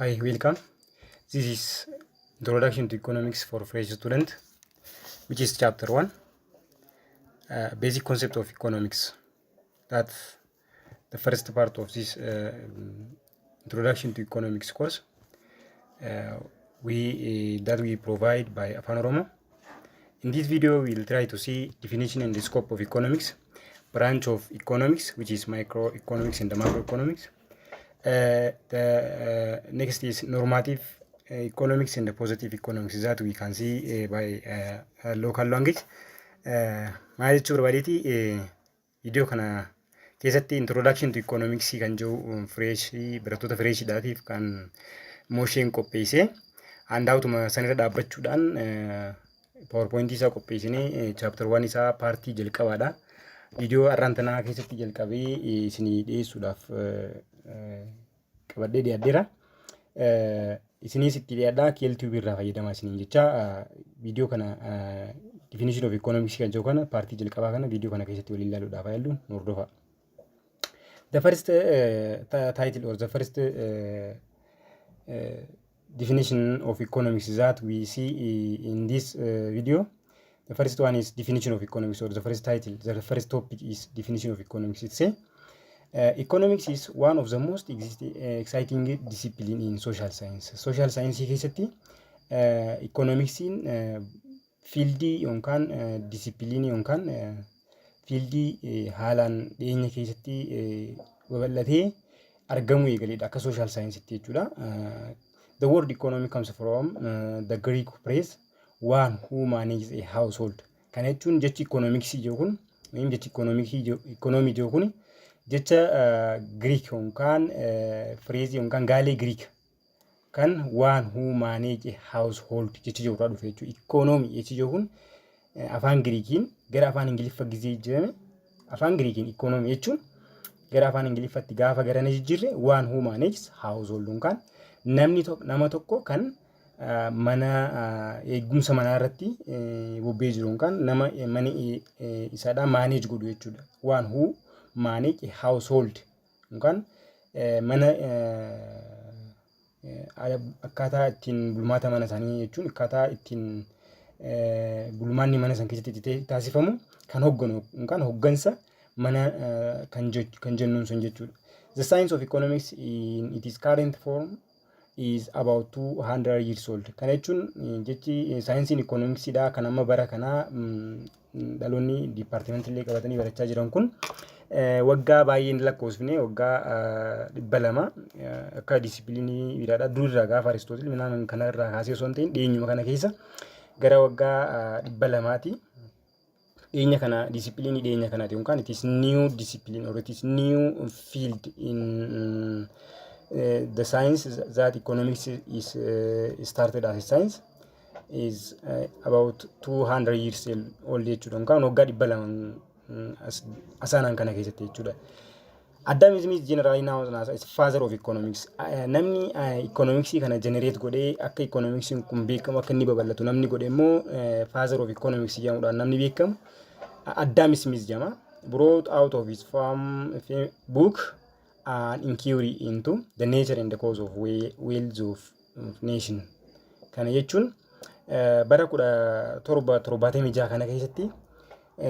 Hi, welcome. This is Introduction to Economics for Fresh Student, which is chapter 1, basic concept of economics. That's the first part of this Introduction to Economics course we that we provide by Afan Oromo. In this video, we will try to see definition and the scope of economics, branch of economics, which is microeconomics and the macroeconomics. The next is normative economics and the positive economics that we can see by local language. Maal jechuu barbaadeeti, viidiyoo kana keessatti introduction to economics kan jiru fresh barattoota freshiidhaatiif kan moosheen qopheesse, handoutuma sanirra dhaabbachuudhaan PowerPoint isaa qopheessinee chapter 1 isaa partii jalqabaadha. Viidiyoo har'aan tanaa keessatti jalqabee isinii dhiyeessuudhaaf qabadhee dhiyaadheera. Isinis itti dhiyaadhaa, KLTV irraa fayyadamaa isiniin jecha, viidiyoo kana definition of economics kan jiru kana partii jalqabaa kana viidiyoo kana keessatti waliin ilaaluudhaaf yaallu nu hordofaa. The first title or the first definition of economics that we see in this video, the first one is definition of economics, or the first title, the first topic is definition of economics. It's a economics is one of the most exciting discipline in social science. Social science keessatti economicsiin fieldii yookaan disciplinii yookaan fieldii haalaan dhiyeenya keessatti babal'atee argamuu eegaledha akka social sciencetti jechuudha. The word economy comes from the Greek phrase "one who manages a household". Kana jechuun jechi economics jedhu kun, jechi economy jedhu kun, jecha Greek yookaan phraseii yookaan gaalee Greek kan "one who manage household" jechi jedhu irraa dhufe jechuudha. Economy jechi jedhu kun afaan Giriikiin gara afaan Ingiliffa gizee jijjiirame, afaan Giriikiin economy jechuun gara afaan Ingiliffatti gaafa garana jijjiirre "one who manages household" yookaan namni nama tokko kan mana eegumsa manaa irratti bobba'ee jiru yookaan nama mana isaadhaa manage godhu jechuudha. "One who manage household" yookaan mana akkaataa ittiin bulmaata mana isaanii jechuun akkaataa ittiin bulmaanni mana sana keessatti itti taasifamu kan hogganu yookaan hoggansa mana kan jennuun sun jechuudha. The science of economics in its current form is about 200 years old. Kana jechuun jechi saayinsiin ikoonomiksiidha kan amma bara kanaa dhaloonni departmentii illee qabatanii barachaa jiran kun waggaa baay'een lakkoofsifne waggaa 200 akka disciplinii biraadha. Durirraa gaafa Aristootil minaan kana irraa kaasee osoo hin ta'in, dhiyeenyuma kana keessa gara waggaa 200ti. Dhiyeenya kana disciplinii dhiyeenya kanaati yookaan it is new discipline or it is new field in the science that economics is started as a science is about 200 years old jechuudha yookaan waggaa 200 asaanaan kana keessatti jechuudha. Adam Smith generally known as father of economics. Namni economicsii kana generate godhee akka economicsiin kun beekamu, akka inni babal'atu namni godhe immoo father of economics jedhamuudhaan namni beekamu Adam Smith jedhama. Brought out of his farm book An Inquiry into the Nature and the Cause of Wealth of Nation. Kana jechuun bara 1776 kana keessatti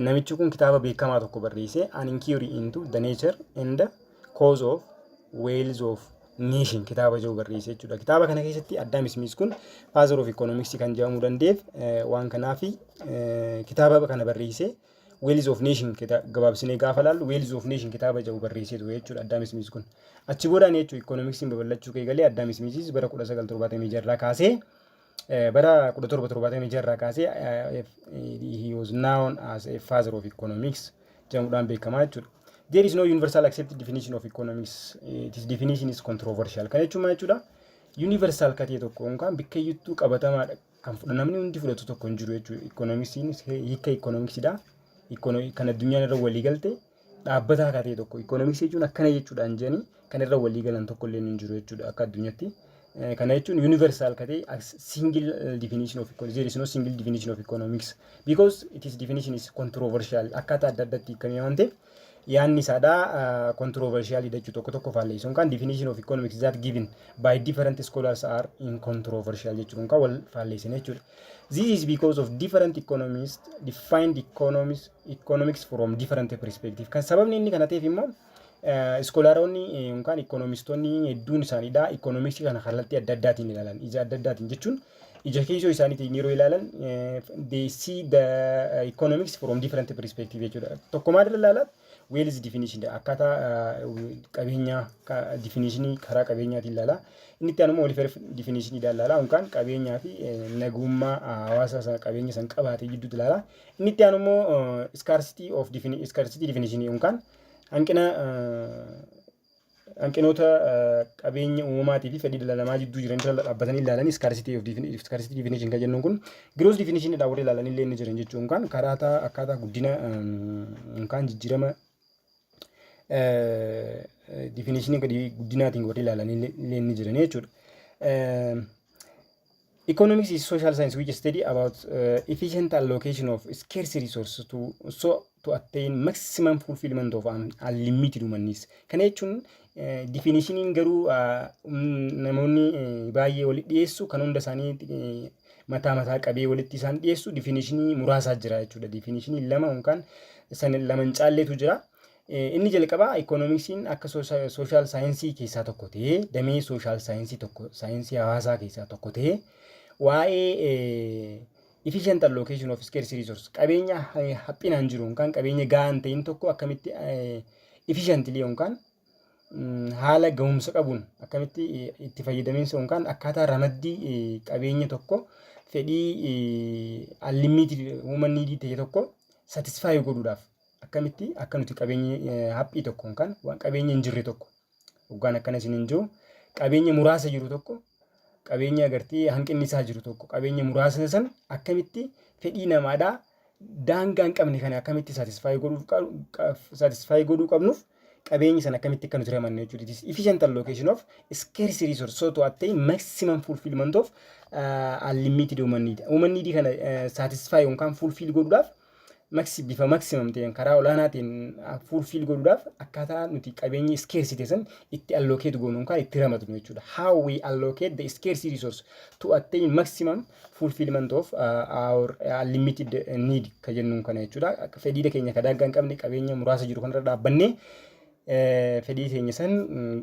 namichi kun kitaaba beekamaa tokko barreesse, An Inquiry into the Nature and the Cause of Wealth of Nation kitaaba jedhu barreesse jechuudha. Kitaaba kana keessatti Adam Smith kun Father of Economics kan jedhamuu danda'eef waan kanaafi kitaaba kana barreesse. Wealth of Nation gabaabsinee gaafa laallu, Wealth of Nation kitaaba jedhu barreessee ture jechuudha Adam Smith kun. Achi boodaan jechuudha economicsiin babal'achuu eegalee. Adam Smithis bara 1976 irraa kaasee, bara 1776 irraa kaasee he was known as a father of economics jedhamuudhaan beekamaa jechuudha. There is no universal accepted definition of economics. Its definition is controversial. Kana jechuun maal jechuudha? Universal ka ta'e tokko yookaan bakka iyyuttuu qabatamaadha kan namni hundi fudhatu tokko hin jiru jechuudha. Economicsiin hiika economicsidha. Kan addunyaan irra walii galte dhaabbataa ka ta'e tokko economicsii jechuun akkana jechuudhaan jedhanii kan irra walii galan tokko illee hin jiru jechuudha akka addunyaatti. Kana jechuun universal ka ta'e single definition of economics, there is no single definition of economics because its definition is controversial. Akkaataa adda addaatti hiikamee waan ta'eef Yaanni isaadha controversial jechuudha, tokko tokko faalleessuun kan definition of economics that given by different scholars are in controversial jechuudha, kan wal faalleessan jechuudha. This is because of different economists defined economics from different perspective. Kan sababni inni kana ta'eef immoo scholaroonni yookaan economistoonni hedduun isaaniidha economicsii kana kallattii adda addaatiin ilaalan. Ija adda addaatiin jechuun ija keessoo isaaniitiin yeroo ilaalan, they see the economics from different perspective jechuudha. Tokko maal ilaala? Wealth definition, akkaataa qabeenya definitionii karaa qabeenyaatiin ilaala. Inni itti aanu immoo welfare definition ilaala, yookaan qabeenyaa fi nagummaa hawaasa sana qabeenya san qabaate jidduutti ilaala. Inni itti aanu immoo scarcity definition, yookaan hanqinoota qabeenya uumamaatii fi fedhii dhala namaa jidduu jiran irra dhaabbatanii ilaalanii scarcity definition kan jennuun kun, growth definition dha warri ilaalanii illee ni jiran jechuun, kan karaa akkaataa guddina yookaan jijjiirama definition guddinaatiin warri ilaalanii illee ni jiran jechuudha. Economics is social science which study about efficient allocation of scarce resources to attain maximum fulfillment of unlimited human needs. Kana jechuun definitioniin garuu namoonni baay'ee walitti dhiyeessu, kan hunda isaanii mataa mataa qabee walitti isaan dhiyeessu definitionii muraasaa jira jechuudha. Definitionii lama yookaan san lama hin caalleetu jira. Inni jalqabaa economicsiin akka social science keessaa tokko ta'ee, damee social science tokko, saayinsii hawaasaa keessaa tokko ta'ee, waa'ee efficient allocation of scarce resource, qabeenya haphinaan jiru yookaan qabeenya gahaa hin ta'in tokko akkamitti efficiently yookaan haala gahumsa qabuun akkamitti itti fayyadamiinsa yookaan akkaataa ramaddii qabeenya tokko fedhii unlimited human need ta'e tokko satisfy godhuudhaaf akkamitti akka nuti qabeenya haphii tokko yookaan waan qabeenya hin jirre tokko, yookaan akkana isin hin jiru, qabeenya muraasa jiru tokko, qabeenya agartee hanqinni isaa jiru tokko, qabeenya muraasa san akkamitti fedhii namaadhaa daangaa hin qabne kana akkamitti satisfy godhuu qabnuuf qabeenyi sana akkamitti akka nuti ramanne jechuudha. It is efficient allocation of scarce resource so to attain maximum fulfillment of unlimited human need. Human need kana satisfy yookaan fulfill godhuudhaaf, bifa maximum ta'een, karaa olaanaa ta'een fulfill godhuudhaaf, akkaataa nuti qabeenya scarcity san itti allocate goonu yookaan itti ramadnu jechuudha. How we allocate the scarce resource to attain maximum fulfillment of our unlimited need ka jennuun kana jechuudha. Fedhii keenya ka daangaa hin qabne qabeenya muraasa jiru kanarra dhaabbannee fedhii keenya san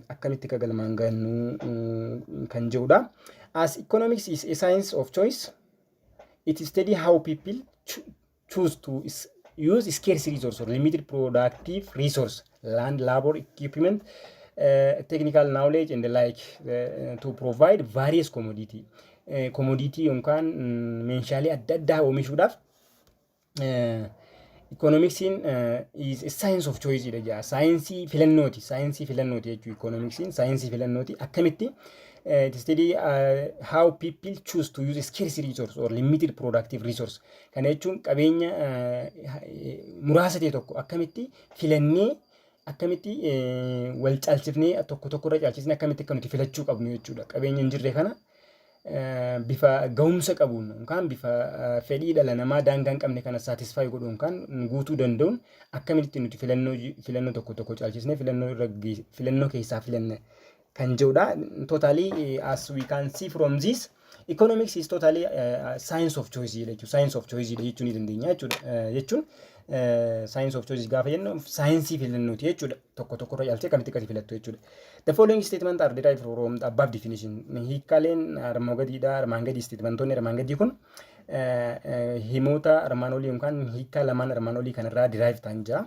akkamitti akka galmaan gahannu kan jedhudha. As economics is a science of choice, it study how people choose to use scarce resource or limited productive resource, land, labor, equipment, technical knowledge and the like to provide various commodity. Commodity yookaan meeshaalee adda addaa oomishuudhaaf economicsiin is a science of choice dha jedha. Saayinsii filannooti. Saayinsii filannooti jechuudha. Economicsiin saayinsii filannooti. Akkamitti it study how people choose to use scarce resource or limited productive resource. Kana jechuun qabeenya muraasa ta'e tokko akkamitti filannee, akkamitti wal caalchifnee, tokko tokko irra caalchisnee akkamitti akka nuti filachuu qabnu jechuudha. Qabeenya hin jirre kana bifa gahumsa qabuun yookaan bifa fedhii dhala namaa daangaa hin qabne kana satisfy godhuun yookaan guutuu danda'uun akkamitti nuti filannoo tokko tokko caalchisnee filannoo irra filannoo keessaa filanne kan jedhudha. Totally, as we can see from this, economics is totally science of choice jechuudha. Science of choice jechuu ni dandeenya jechuudha. Jechuun science of choice gaafa jennu saayinsii filannooti jechuudha. Tokko tokko irra caalchee akkamitti akkasi filattu jechuudha. The following statement are derived from the above definition. Hiikkaaleen armaan gadiidha. Armaan gadii, statementoonni armaan gadii kun himoota armaan olii yookaan hiikkaa lamaan armaan olii kanarraa derive ta'an jira.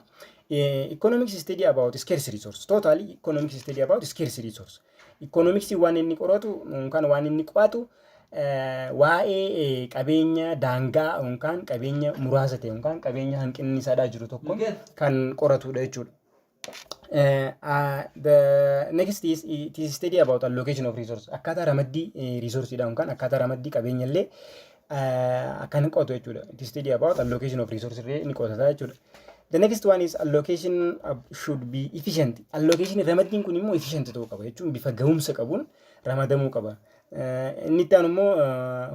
Economics study about scarce resource. Totally, economics study about scarce resource. Economics waan inni qoratu yookaan waan inni qo'atu waa'ee qabeenya daangaa yookaan qabeenya muraasa ta'e yookaan qabeenya hanqinni isaadhaa jiru tokko kan qoratudha jechuudha. The next is it is study about allocation of resource. Akkaataa ramaddii resourceidha yookaan akkaataa ramaddii qabeenya illee kan qo'atu jechuudha. It is study about allocation of resource illee ni qo'ata jechuudha. The next one is allocation should be efficient. Allocation, ramaddiin kun immoo efficient ta'uu qaba jechuun bifa gahumsa qabuun ramadamuu qaba. Inni itti aanu immoo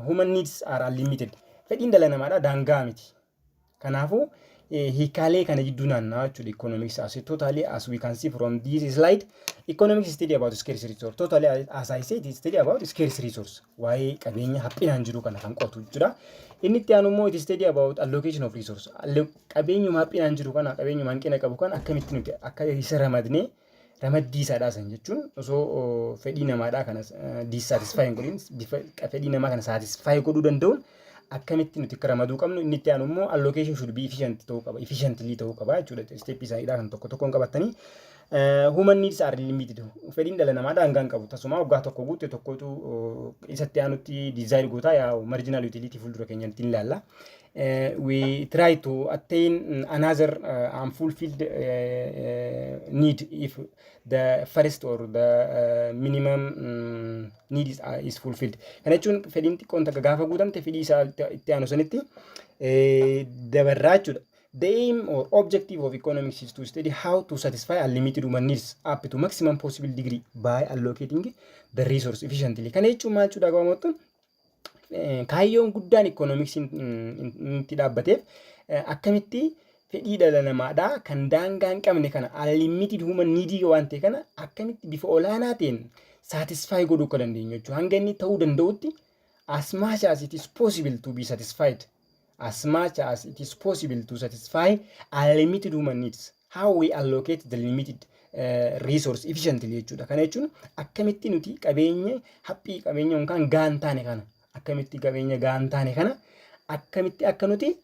human needs are unlimited. Fedhiin dhala namaadha daangaa miti. Kanaafuu Hiikaalee kana jidduu naanna'aa jechuudha economics as totally. As we can see from this slide, economics study about scarce resource. Totally, as I said, it study about scarce resource, waa'ee qabeenya haphinaan jiru kana kan qo'atu jechuudha. Inni itti aanu immoo it study about allocation of resource. Qabeenyuma haphinaan jiru kana, qabeenyuma hanqina qabu kana akkamitti nuti akka isa ramadnee, ramaddii isaadhaa san jechuun osoo fedhii namaadhaa kana dissatisfy hin godhin, bifa fedhii namaa kana satisfy godhuu danda'uun akkamitti nuti akka ramaduu qabnu. Inni itti aanu immoo allocation should be efficient ta'uu qaba, efficiently ta'uu qaba jechuudha. Step isaaniidhaa kan tokko tokkoon qabatanii. Human needs are limited. Fedhiin dhala namaa daangaa hin qabu. Tasuma waggaa tokko guutte tokkotu isatti aanutti desire gootaa yaa marginal utility fuuldura keenyatti ilaalla. We try to attain another unfulfilled need if the first or the minimum need is fulfilled. Kana jechuun fedhiin xiqqoon takka gaafa guutamte fedhii isaa itti aanu sanitti dabarraa jechuudha. The aim or objective of economics is to study how to satisfy unlimited human needs up to maximum possible degree by allocating the resource efficiently. Kana jechuun maal jechuudha? Gabaabumatti kaayyoon guddaan economicsiin itti dhaabbateef akkamitti fedhii dhala namaadhaa kan daangaa hin qabne kana, unlimited human need waan ta'e kana, akkamitti bifa olaanaa ta'een satisfy godhuu akka dandeenyu jechuudha. Hanga inni ta'uu danda'utti, as much as it is possible to be satisfied, as much as it is possible to satisfy unlimited human needs, how we allocate the limited resource efficiently jechuudha. Kana jechuun akkamitti nuti qabeenya haphii, qabeenya yookaan gahaa hin taane kana, akkamitti qabeenya gahaa hin taane kana akkamitti akka nuti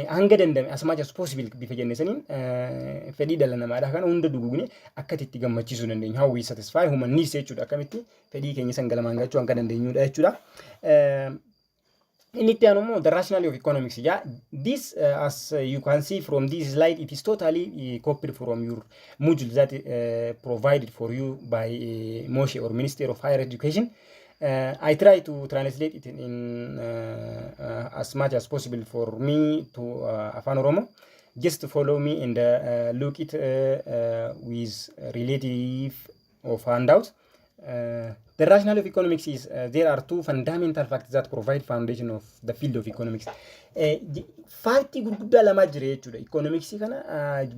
hanga dandame, as much as possible bifa jenne saniin, fedhii dhala namaadha kana hunda dugugne akkatti itti gammachiisuu dandeenyu, how we satisfy human needs jechuudha, akkamitti fedhii keenya san galmaan gachuu hanga dandeenyudha jechuudha. Inni itti aanu immoo the rationale of economics. Yeah, this as you can see from this slide, it is totally copied from your module that provided for you by MoSHE or Ministry of Higher Education. I try to translate it in as much as possible for me to Afan Oromo. Just follow me and look it with relative of handout. The rationale of economics is there are two fundamental facts that provide foundation of the field of economics. Factii gurguddaa lamaa jira jechuudha. Economicsii kana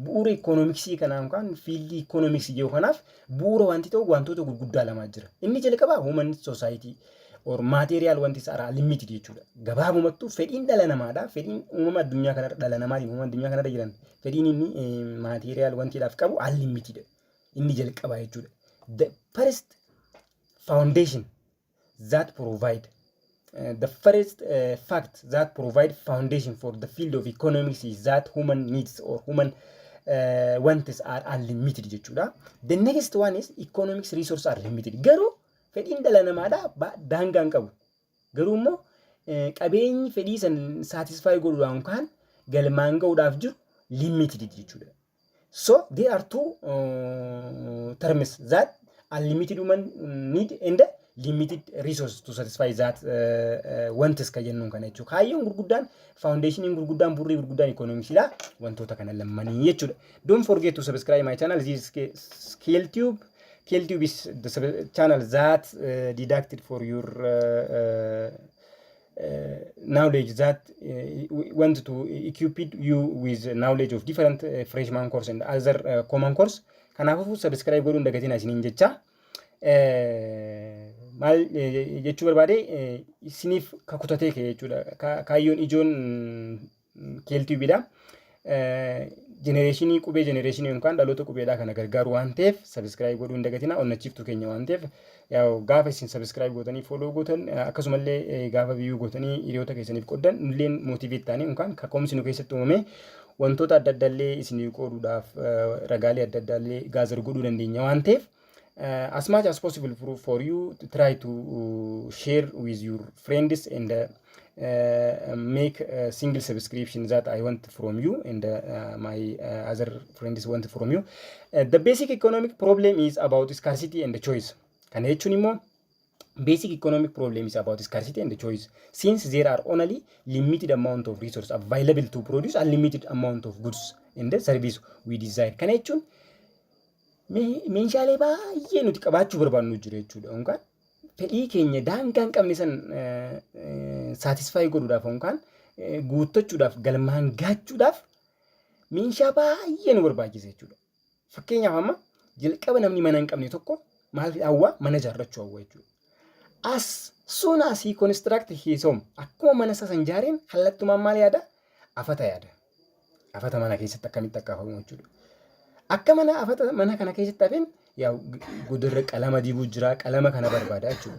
bu'uura economicsii kana yookaan fieldii economicsii jedhu kanaaf bu'uura wanti ta'u wantoota gurguddaa lamaa jira. Inni jalqabaa human society or material wanti are limited jechuudha. Gabaabumattuu fedhiin dhala namaadha. Fedhiin uumama addunyaa kanarra dhala namaatiin uumama addunyaa kanarra jiran fedhiin inni material wantiidhaaf qabu unlimited. Inni jalqabaa jechuudha. The first foundation that provide the first fact that provide foundation for the field of economics is that human needs or human wants are unlimited jechuudha. The next one is economics resources are limited. Garuu fedhiin dhala namaadha daangaa hin qabu. Garuu immoo qabeenyi fedhii san satisfy godhuudhaan yookaan galmaan ga'uudhaaf jiru limited jechuudha. So there are two terms that unlimited human need and limited resource to satisfy that wants ka jennuun kana jechuudha. Kaayyoon gurguddaan, foundationiin gurguddaan, burrii gurguddaan economicsiidha. Wantoota kana lammanii jechuudha. Don't forget to subscribe my channel. This is ScaleTube. ScaleTube is the channel that deducted for your knowledge that want to equip you with knowledge of different freshman course and other common course. Kanaafuu subscribe godhuun dagatiin isiniin jecha. Maal jechuu barbaade, isiniif kakutatee ka'e jechuudha. Kaayyoon ijoon keeltiibiidha. Generationii qubee, generationii yookaan dhaloota qubeedhaa kana gargaaru waan ta'eef subscribe godhuu hin dagatina. Onnachiiftuu keenya waan ta'eef gaafa isin subscribe gootanii follow gootan, akkasumallee gaafa view gootanii hiriyoota keessaniif qoddan, nulleen motivate ta'anii yookaan kaka'umsi nu keessatti uumame wantoota adda addaallee isinii qooduudhaaf ragaalee adda addaallee gather godhuu dandeenya waan ta'eef, as much as possible for you to try to share with your friends and make a single subscription that I want from you and my other friends want from you. The basic economic problem is about scarcity and the choice. Kana jechuun immoo basic economic problem is about scarcity and the choice. Since there are only limited amount of resources available to produce unlimited amount of goods and the service we desire. Kana jechuun meeshaalee baay'ee nuti qabaachuu barbaannu jira jechuudha. Yookaan fedhii keenya daangaa hin qabne san satisfy godhuudhaaf yookaan guuttachuudhaaf, galmaan gaachuudhaaf meeshaa baay'ee nu barbaachisa jechuudha. Fakkeenyaaf, amma jalqaba namni mana hin qabne tokko maal hawwa? Mana ijaarrachuu hawwa jechuudha. As soon as he construct his home, akkuma mana isaa san ijaareen kallattumaan maal yaada? Afata yaada. Afata mana keessatti akkamitti akka afamu jechuudha. Akka mana afata mana kana keessatti hafeen yaa godarra qalama dibuu jira, qalama kana barbaada jechuudha.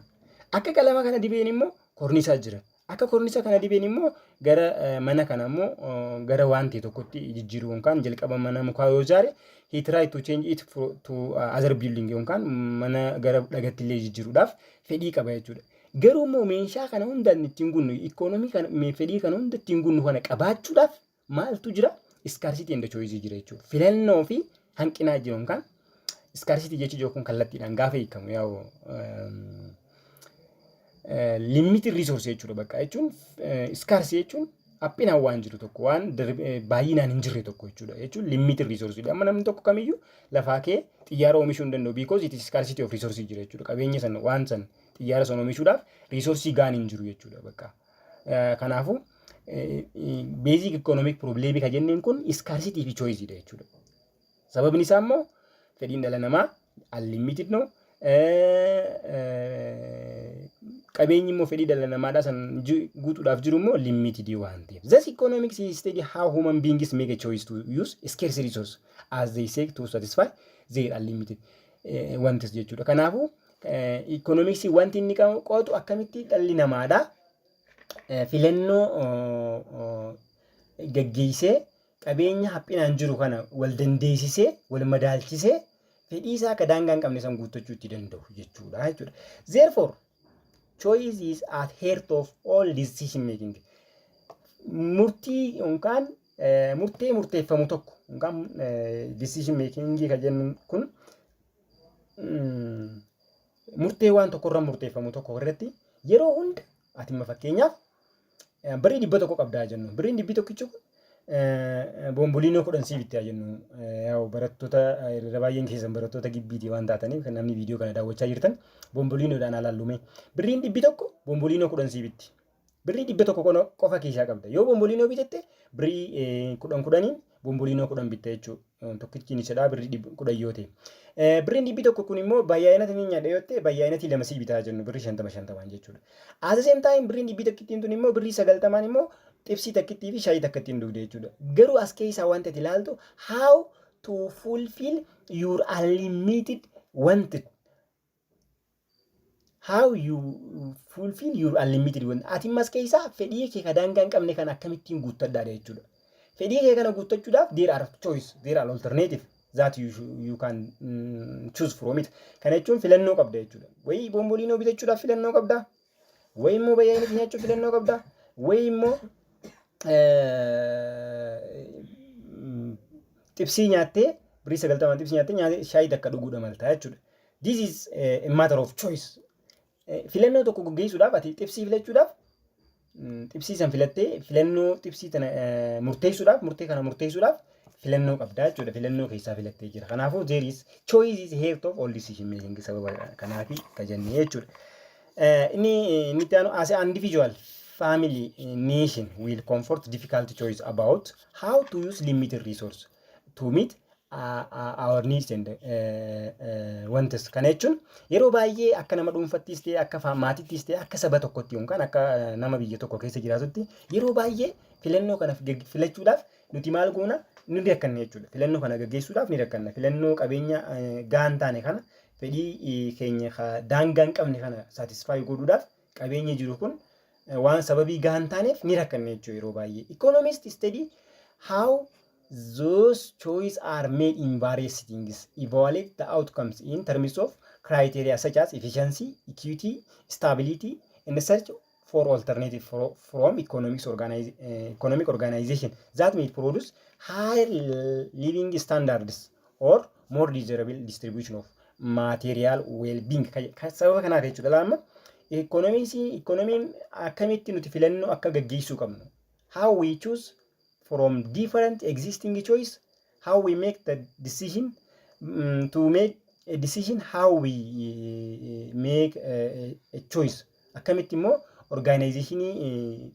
Akka qalama kana dibeen immoo korniisaa jira. Akka korniisa kana dibeen immoo gara mana kana immoo gara waan ta'e tokkotti jijjiiruu yookaan jalqaba mana mukaa yoo ijaare, he try to change it to other building yookaan mana gara dhagatti illee jijjiiruudhaaf fedhii qaba jechuudha. Garuu immoo meeshaa kana hunda ittiin gunnu, ikoonomii kana, fedhii kana hunda ittiin gunnu kana qabaachuudhaaf maaltu jira? Scarcity and choice jira jechuudha. Filannoo fi hanqinaa jiru yookaan scarcity jechuun kun kallattiidhaan gaafa hiikamu yaa'u limited resource jechuudha bakka jechuun. Scarcity jechuun haphinaan waan jiru tokko, waan baay'inaan hin jirre tokko jechuudha, jechuun limited resource. Amma namni tokko kamiyyuu lafaa kee xiyyaara oomishuu hin danda'u because it is scarcity of resource jira jechuudha. Qabeenya san, waan san, xiyyaara san oomishuudhaaf resource gaan hin jiru jechuudha bakka. Kanaafuu basic economic problem ka jenneen kun scarcity fi choice dha jechuudha. Sababni isaa immoo fedhiin dhala namaa unlimited no, qabeenyi immoo fedhii dhala namaadhaa san guutuudhaaf jiru immoo limited waan ta'eef. Thus economics is study how human beings make a choice to use scarce resource as they seek to satisfy their unlimited wants jechuudha. Kanaafuu economics wanti inni qo'atu akkamitti dhalli namaadhaa filannoo gaggeessee qabeenya haphinaan jiru kana wal dandeessisee, wal madaalchisee, fedhii isaa akka daangaa hin qabne san guuttachuu itti danda'u jechuudha. Therefore, choice is at heart of all decision making. Murtii yookaan murtee murteeffamu tokko yookaan decision making kan jennu kun murtee waan tokkorra murteeffamu tokko irratti yeroo hunda ati imma fakkeenyaaf birrii 100 qabdaa jennu. Birriin dhibbi tokkichi kun bomboliinoo 10 sii bittaa jennu. Yaa'u barattoota irra baay'een keessan barattoota gibbiitii waan taataniif, kan namni viidiyoo kana daawwachaa jirtan, bomboliinoodhaan alaallume. Birriin 100 bomboliinoo 10 sii bitti. Birrii 100 qofa keessaa qabda. Yoo bomboliinoo bitatte birrii 10 10n bomboliinoo 10 bitta jechuudha. Tokkichiin isadhaa birrii 10 yoo ta'e. Birriin 100 kun immoo baay'inatti ni nyaadha yoo ta'e, baay'inatti lama sii bitaa jennu, birrii 50 50n jechuudha. At the same time, birriin dhibbi tokkittiin tun immoo birrii 90n immoo xibsii takkittii fi shaayii takkittiin dhugde jechuudha. Garuu as keessaa wanta ati ilaaltu how to fulfill your unlimited wanted, how you fulfill your unlimited want. Ati ammas keessaa fedhii kee ka daangaa hin qabne kana akkamittiin guuttadhaadha jechuudha. Fedhii kee kana guuttachuudhaaf there are choice, there are alternative that you can choose from it. Kana jechuun filannoo qabda jechuudha. Wayii bomboliinoo bitachuudhaaf filannoo qabda. Wayii immoo baay'inatti nyaachuu filannoo qabda. Wayii immoo xibsii nyaattee, birrii 90 xibsii nyaattee shaayii takka dhuguudha maltaa jechuudha. This is a matter of choice. Filannoo tokko gaggeessuudhaaf ati xibsii filachuudhaaf, xibsii san filattee, filannoo xibsii tana murteessuudhaaf, murtee kana murteessuudhaaf filannoo qabdaa jechuudha. Filannoo keessaa filattee jira. Kanaafuu there is choice is heart of all decision making sababa kanaafi ka jennee jechuudha. Inni itti aanu, as an individual, family, nation will confront difficult choice about how to use limited resource to meet our needs and wants. Kana jechuun yeroo baay'ee akka nama dhuunfattis ta'e, akka maatittis ta'e, akka saba tokkotti yookaan akka nama biyya tokko keessa jiraatutti yeroo baay'ee filannoo kana filachuudhaaf nuti maal goona? Ni rakkanna jechuudha. Filannoo kana gaggeessuudhaaf ni rakkanna. Filannoo qabeenya gahaa hin taane kana, fedhii keenya daangaa hin qabne kana satisfy godhuudhaaf qabeenya jiru kun waan sababii gahaa hin taaneef ni rakkanna jechuudha yeroo baay'ee. Economist study how those choices are made in various settings, evaluate the outcomes in terms of criteria such as efficiency, equity, stability, and the search for alternative from economic organization that may produce higher living standards or more desirable distribution of material well-being. Sababa kanaaf jechuudha lama ikoonomiin akkamitti nuti filannoo akka gaggeessuu qabnu. How we choose from different existing choice, how we make the decision, to make a decision, how we make a choice. Akkamitti immoo organizationii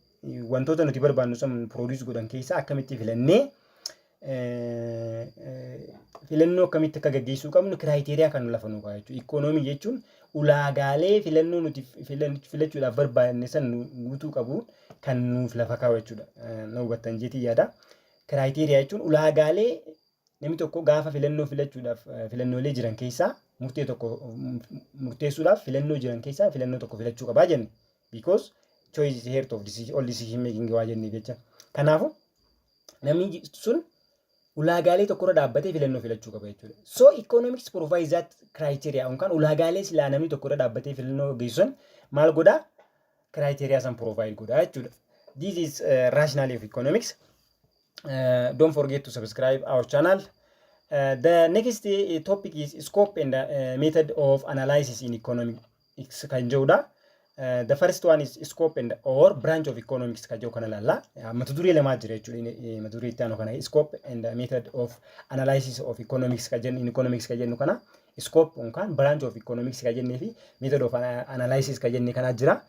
wantoota nuti barbaannu san produce godhan keessaa akkamitti filannee Filannoo akkamitti akka gaggeessuu qabnu criteria kan lafa nu kaa'u jechuudha. Ikoonoomii jechuun ulaagaalee filannoo nuti filachuudhaaf barbaanne san guutuu qabu kan nuuf lafa kaa'u jechuudha. Na hubattan jeetii yaada. Criteria jechuun ulaagaalee namni tokko gaafa filannoo filachuudhaaf, filannoolee jiran keessaa murtee tokko murteessuudhaaf, filannoo jiran keessaa filannoo tokko filachuu qabaa jenne. Because choice is heart of decision, all decision making waa jennee jecha. Kanaafuu namni sun ulaagaalee tokkorra dhaabbatee filannoo filachuu qaba jechuudha. So economics provides that criteria, yookaan ulaagaalee silaa namni tokkorra dhaabbatee filannoo geessu maal godhaa? Criteria san provide godhaa jechuudha. This is rationale of economics. Don't forget to subscribe our channel. The next topic is scope and method of analysis in economics kan jedhudha. The first one is scope and or branch of economics kan jedhu kana ilaalla. Mata duree lamaa jira jechuudha. Mata duree itti aanu kana scope and method of analysis of economics kan jennu, in economics kan jennu kana, scope yookaan branch of economics kan jennee fi method of analysis kan jenne kana jira.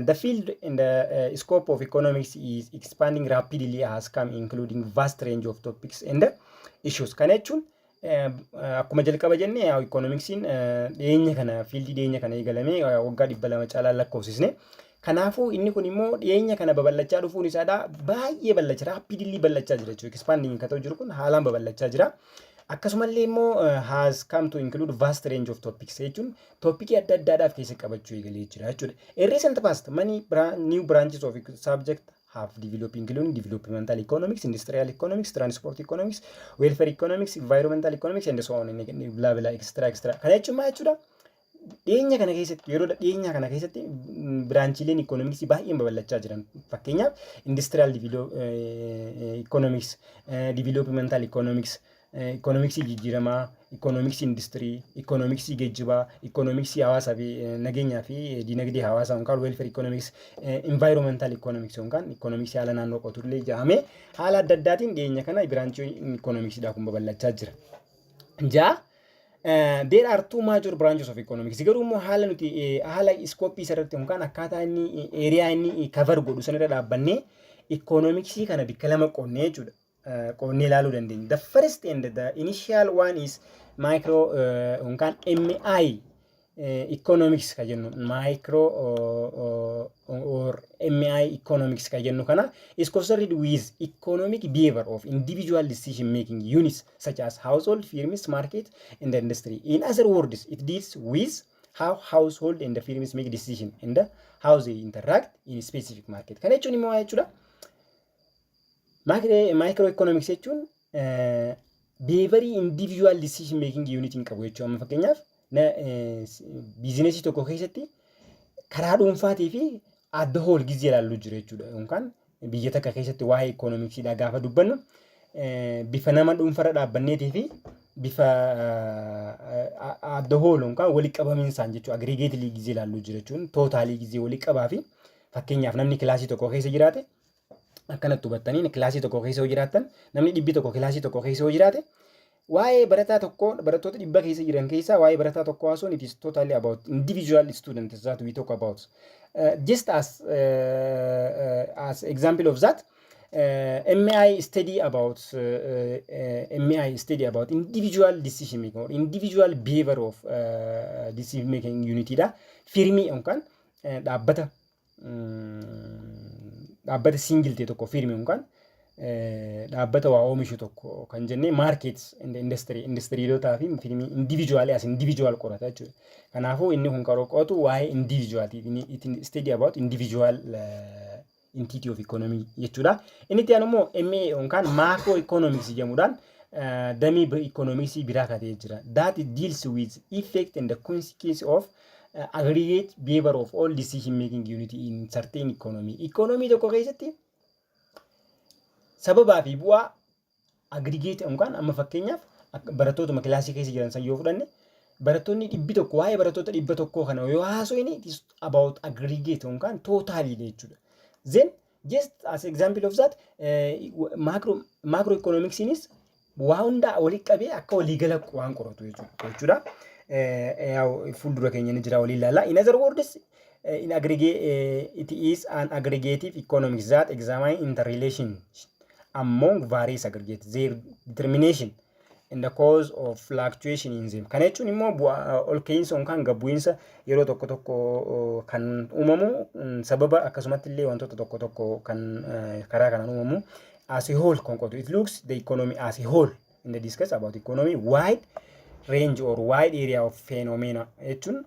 The field in the scope of economics is expanding rapidly, has come including vast range of topics and issues. Kana jechuun akkuma jalqaba jenne, economicsiin dhiyeenya kana, fieldii dhiyeenya kana eegalamee waggaa 200 caalaa lakkoofsisne. Kanaafuu inni kun immoo dhiyeenya kana babal'achaa dhufuun isaadha baay'ee bal'achaa, rapidly bal'achaa jira jechuudha. Expanding kan ta'u jiru kun haalaan babal'achaa jira. Akkasumallee immoo has come to include vast range of topics jechuun topicii adda addaadhaaf keessa qabachuu eegalee jira jechuudha. In recent past, many new branches of subject have developed, including developmental economics, industrial economics, transport economics, welfare economics, environmental economics and so on, blah blah, extra extra. Kana jechuun maal jechuudha? Dhiyeenya kana keessatti, yeroo dhiyeenya kana keessatti, branchiileen economicsii baay'een babal'achaa jiran. Fakkeenyaaf industrial economics, developmental economics, economicsii jijjiiramaa, economicsii industirii, economicsii geejjibaa, economicsii hawaasaa fi nageenyaa fi dinagdee hawaasaa yookaan welfare economics, environmental economics yookaan economicsii haala naannoo qotullee jedhamee haala adda addaatiin dhiyeenya kana branchii economicsiidhaa kun babal'achaa jira. Ja'a. There are two major branches of economics. Garuu immoo haala nuti haala scopeii isarratti yookaan akkaataa inni area inni cover godhu sanirra dhaabbannee economicsii kana bikka lama qoonnee jechuudha. Qoonnee ilaaluu dandeenya. The first and the initial one is micro yookaan MI economics ka jennu, micro or MI economics ka jennu kana is concerned with economic behavior of individual decision making units such as household, firms, market and the industry. In other words, it deals with how household and the firms make decision and how they interact in specific market. Kana jechuun immoo jechuudha. Micro economics jechuun behaviorii individual decision making unit hin qabu jechuudha. Amma fakkeenyaaf businessii tokko keessatti karaa dhuunfaatii fi adda whole gizee ilaallu jiru jechuudha. Yookaan biyya takka keessatti waa'ee economicsiidhaa gaafa dubbannu bifa nama dhuunfarra dhaabbanneetii fi bifa adda whole yookaan walitti qabamiinsaan jechuudha. Aggregately gizee ilaallu jiru jechuun totalii gizee walitti qabaa fi fakkeenyaaf namni classii tokko keessa jiraate, akkanatti hubattanii, classii tokko keessa yoo jiraattan, namni 100 classii tokko keessa yoo jiraate, waa'ee barataa tokko, barattoota 100 keessa jiran keessaa waa'ee barataa tokko haasuun, it is totally about individual students that we talk about. Just as example of that, MI study about individual decision making or individual behavior of decision making unit dha. Firmii yookaan dhaabbata single ta'e tokko, firmii yookaan dhaabbata waa oomishu tokko kan jennee, market industry, industryiilotaa fi firmii individual as individual qorata jechuudha. Kanaafuu inni kun kan qo'atu waa'ee individual, it study about individual entity of economy jechuudha. Inni itti aanu immoo MA yookaan macro economics jedhamuudhaan damee economicsii biraa katee jira. That deals with effect and the consequence of aggregate behavior of all decision making unit in certain economy. Economy tokko keessatti sababaa fi bu'aa aggregate yookaan amma fakkeenyaaf barattootuma classii keessa jiran san yoo fudhanne, barattoonni 100, waa'ee barattoota 100 kana yoo haasofne, it is about aggregate yookaan totalii jechuudha. Then just as example of that, macro economicsiinis waa hundaa walitti qabee akka waliigala waan qoratu jechuudha. Fuuldura keenya ni jira, waliin ilaalla. In other words, in aggregate, it is an aggregative economics that examine interrelation among various aggregates, their determination and the cause of fluctuation in them. Kana jechuun immoo bu'aa ol ka'iinsa yookaan gabbu'iinsa yeroo tokko tokko kan uumamu, sababa akkasumatti illee wantoota tokko tokko kan karaa kanaan uumamu as a whole kan qotu. It looks the economy as a whole in the discuss about economy wide range or wide area of phenomena jechuun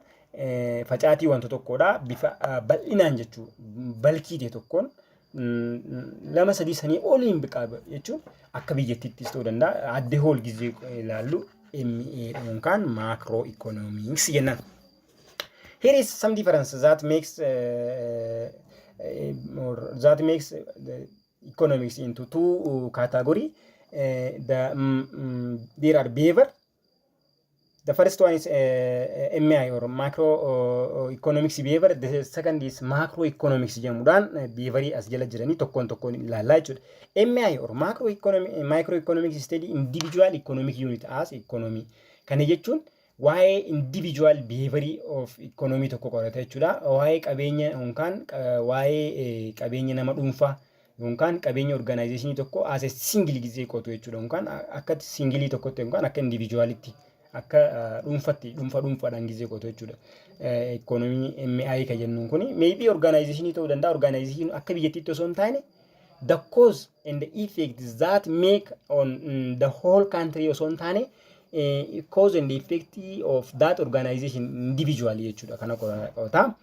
facaatii wanta tokkodha, bifa bal'inaan jechuu, balkii ta'e tokkoon lama sadii sanii oliin biqaa jechuun akka biyyattiittis ta'uu danda'a. As a whole gizee ilaallu MA yookaan macro economics jennaan. Here is some difference that makes the economics into two category. There are behavior. The first one is MI or macro economics behavior. The second is macroeconomics jedhamuudhaan behaviorii as jala jiranii tokkoon tokkoon ilaallaa jechuudha. MI or macro economic, microeconomics study individual economic unit as economy. Kana jechuun waa'ee individual behaviorii of economy tokko qorata jechuudha. Waa'ee qabeenya yookaan waa'ee qabeenya nama dhuunfaa yookaan qabeenya organizationii tokko as a single gizee qotu jechuudha. Yookaan akka single tokkotti yookaan akka individualitti, akka dhuunfatti, dhuunfa dhuunfaadhaan gizee qotu jechuudha. Economy MI kan jennuun kuni maybe organizationii ta'uu danda'a. Organizationii akka biyyattiitti osoo hin taane, the cause and the effect that make on the whole country osoo hin taane, cause and the effect of that organization individually jechuudha kana qo'ata.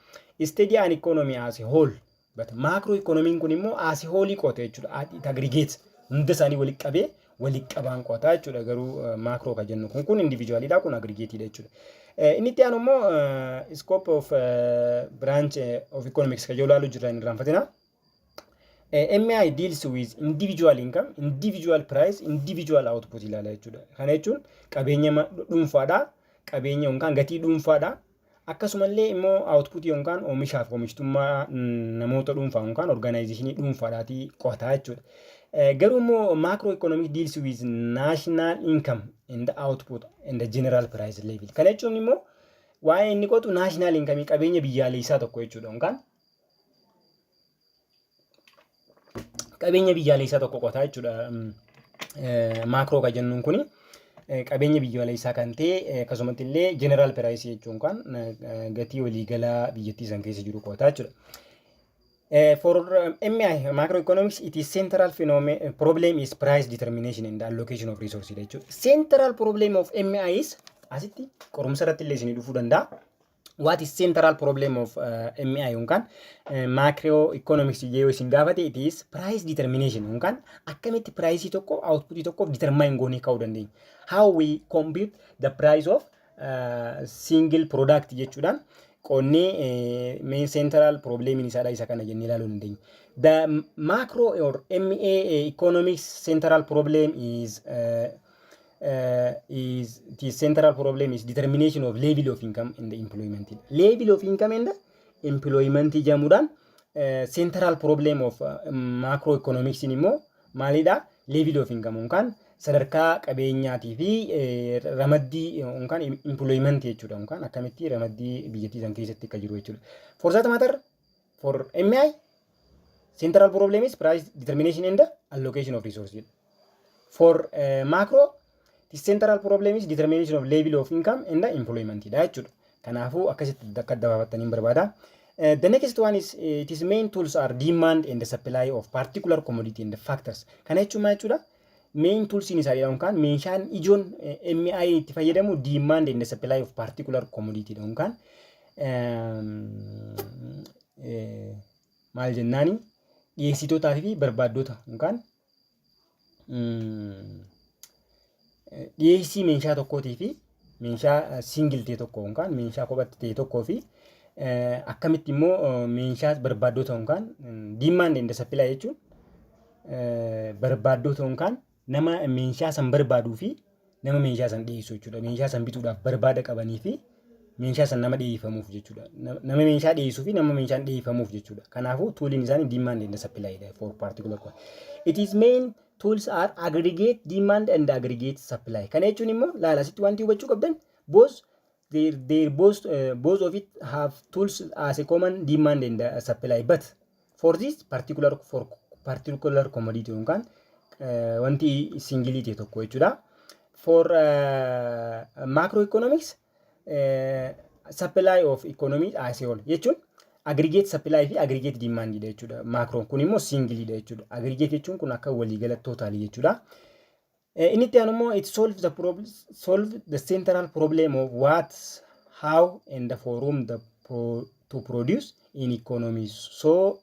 Study an economy as a whole, but macro economiin kun immoo as a whole qo'ata jechuudha. It aggregates, hunda isaanii walitti qabee walitti qabaan qo'ata jechuudha. Garuu macro kan jennu kun individualidha, kun aggregateidha jechuudha. Inni itti aanu immoo scope of branch of economics kan jedhu ilaaluu jirra, hin irraanfatina. MI deals with individual income, individual price, individual output ilaala jechuudha. Kana jechuun qabeenya dhuunfaadha, qabeenya yookaan gatii dhuunfaadha. Akkasumallee immoo output yookaan oomishaaf oomishtummaa namoota dhuunfaa yookaan organizationii dhuunfaadhaatii qo'ata jechuudha. Garuu immoo macro economic deals with national income and the output and the general price level. Kana jechuun immoo waa'ee inni qotu national income, qabeenya biyyaalessaa tokko jechuudha, yookaan qabeenya biyyaalessaa tokko qotaa jechuudha. Macro kan jennuun kuni qabeenya biyyaalessaa kan ta'e, akkasumatti illee general price jechuun kan gatii waliigalaa biyyattii san keessa jiru qotaa jechuudha. For MI, macroeconomics, it is central problem is price determination and the allocation of resources jechuudha. Central problem of MI is, asitti qorumsa irratti illee isinii dhufuu danda'a. What is central problem of MI yookaan macroeconomics yoo isin gaafate, it is price determination yookaan akkamitti price tokko output tokkoof determine goonee kaa'uu dandeenya. How we compute the price of single product jechuudhaan qonnee main central problem isaadha isa kana jennee ilaaluu dandeenya. The macro or MA economics central problem is the central problem is determination of level of income and the employment. Level of income and employment jedhamuudhaan central problem of macroeconomics immoo maalidha? Level of income yookaan sadarkaa qabeenyaatii fi ramaddii yookaan employment jechuudha, yookaan akkamitti ramaddii biyyattii san keessatti akka jiru jechuudha. For that matter, for MI central problem is price determination and the allocation of resources. For macro, the central problem is determination of level of income and the employment dha jechuudha. Kanaafuu akkasitti akka adda baafattaniin barbaada. The next one is its main tools are demand and the supply of particular commodity and the factors. Kana jechuun maal jechuudha? Main toolsiin isaa yookaan meeshaan ijoon MI itti fayyadamu demand and the supply of particular commodity dha, yookaan maal jennaani, dhiyeessitootaa fi barbaaddota yookaan dhiyeessii meeshaa tokkootii fi meeshaa single ta'e tokko yookaan meeshaa kophatti ta'e tokkoo fi akkamitti immoo meeshaa barbaaddota yookaan demand and supply jechuun barbaaddota yookaan nama meeshaa san barbaaduu fi nama meeshaa san dhiyeessu jechuudha. Meeshaa san bituudhaaf barbaada qabanii fi meeshaa san nama dhiyeeffamuuf jechuudha. Nama meeshaa dhiyeessuu fi nama meeshaan dhiyeeffamuuf jechuudha. Kanaafuu tooliin isaanii demand and supply for particular one. It is main tools are aggregate demand and aggregate supply. Kana jechuun immoo laala, asitti wanti hubachuu qabdan both their both of it have tools as a common demand and supply, but for this particular, for particular commodity yookaan Wanti single ta'e tokko jechuudha. For macroeconomics, supply of economy as a whole jechuun aggregate supply fi aggregate demand dha jechuudha. Macroon kun immoo single dha jechuudha. Aggregate jechuun kun akka waliigala total jechuudha. Inni itti aanu immoo it solve the problem, solve the central problem of what, how and for whom the pro, to produce in economy so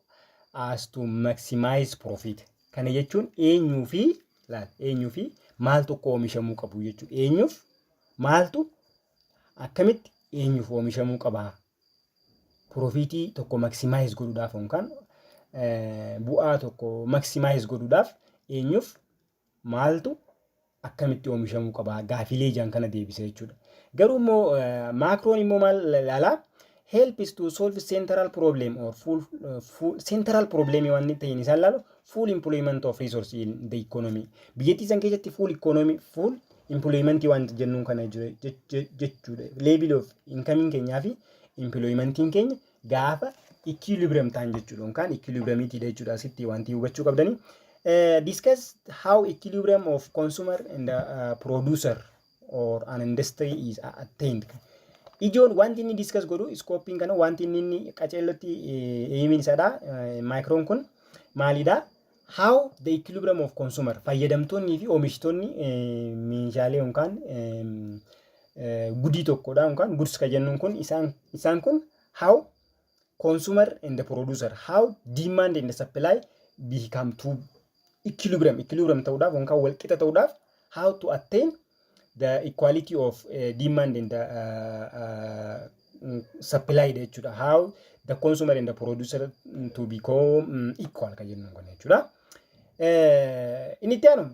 as to maximize profit. Kana jechuun eenyuu fi laal eenyuu fi maal tokko oomishamuu qabu jechuudha. Eenyuuf maaltu akkamitti eenyuuf oomishamuu qaba? Profitii tokko maximize godhuudhaaf yookaan bu'aa tokko maximize godhuudhaaf eenyuuf maaltu akkamitti oomishamuu qaba gaafilee ijaan kana deebisa jechuudha. Garuu immoo macroon immoo maal ilaalaa? Help is to solve central problem or full central problem waan ta'in isaan ilaalu full employment of resource in the economy. Biyyattii san keessatti full economy, full employment waan jennuun kana jechuudha. Level of income keenyaa fi employmentiin keenya gaafa equilibrium ta'an jechuudha yookaan equilibriumiitiidha jechuudha asitti wanti hubachuu qabdanii. Discuss how equilibrium of consumer and producer or an industry is attained. Ijoon wanti inni discuss godhu scopeiin kana wanti inni qaceellotti aimiin isaadha. Microon kun maalidha? How the equilibrium of consumer, fayyadamtoonni fi oomishtoonni meeshaalee yookaan goodii tokkodha yookaan goods kan jennuun kun isaan kun how consumer and the producer, how demand and the supply become to equilibrium ta'uudhaaf yookaan walqixa ta'uudhaaf, how to attain the equality of demand and the supply jechuudha. How the consumer and the producer to become equal kan jennuun kun jechuudha. Inni itti aanu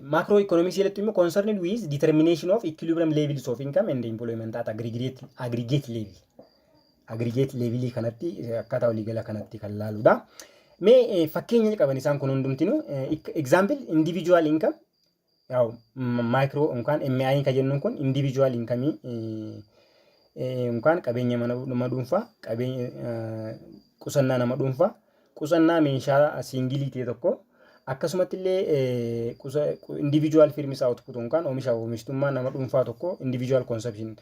macro economics jalatti immoo concerned with determination of equilibrium levels of income and employment at aggregate level. Aggregate levelii kanatti akkaataa waliigala kanatti kan laaludha. Mee fakkeenya qaban isaan kun hundumtinuu. Example, individual income, yaa'u micro yookaan MI kan jennuun kun individual income yookaan qabeenya nama dhuunfaa, qabeenya qusannaa nama dhuunfaa, qusannaa meeshaa single ta'e tokko, akkasumatti illee individual firms output yookaan oomisha oomishtummaa nama dhuunfaa tokko, individual consumption,